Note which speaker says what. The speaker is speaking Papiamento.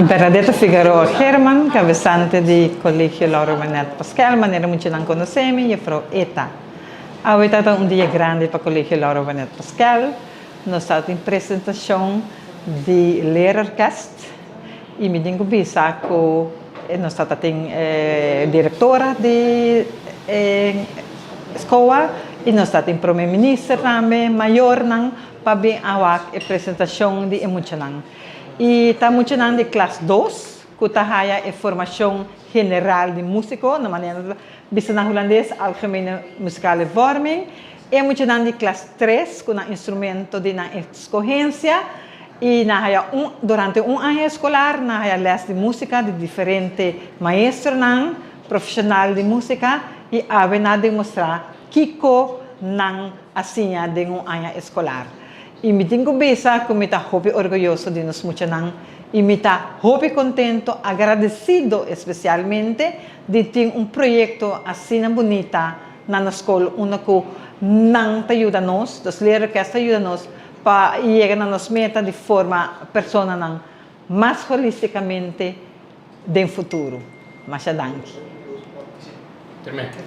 Speaker 1: Bernadette Figaroa Geerman, kabesante di Kolegio Lauro Wernet Paskel, manera muchanan konosé mi, Jefrou Eta. Awe ta un dia grandi pa Kolegio Lauro Wernet Paskel. Nos ta tin presentashon di Leerorkest i mi tin ku bisa ku nos ta tin direktora di e skola i nos ta tin prome minister tambe, mayornan pa bin a wak e presentashon di e muchanan. I ta muchanan di klas dos ku ta haya e formashon general di músiko, na manera ta bisa na hulandes algemene muzikale vorming. E muchanan di klas tres ku nan instrumento di nan eskohensia i nan haya un durante un aña eskolar nan haya lès di músika di diferente maestronan profeshonal di músika i awe nan a demostrá kiko nan a siña den un aña eskolar. I mi tin ku bisa ku mi ta hopi orguyoso di nos muchanan i mi ta hopi kontento, agradesido espesialmente di tin un proyekto asina bunita na nos skol unda ku nan ta yuda nos, nos leerorkest ta yuda nos pa yega na nos meta di forma personanan mas holistikamente den futuro. Masha danki.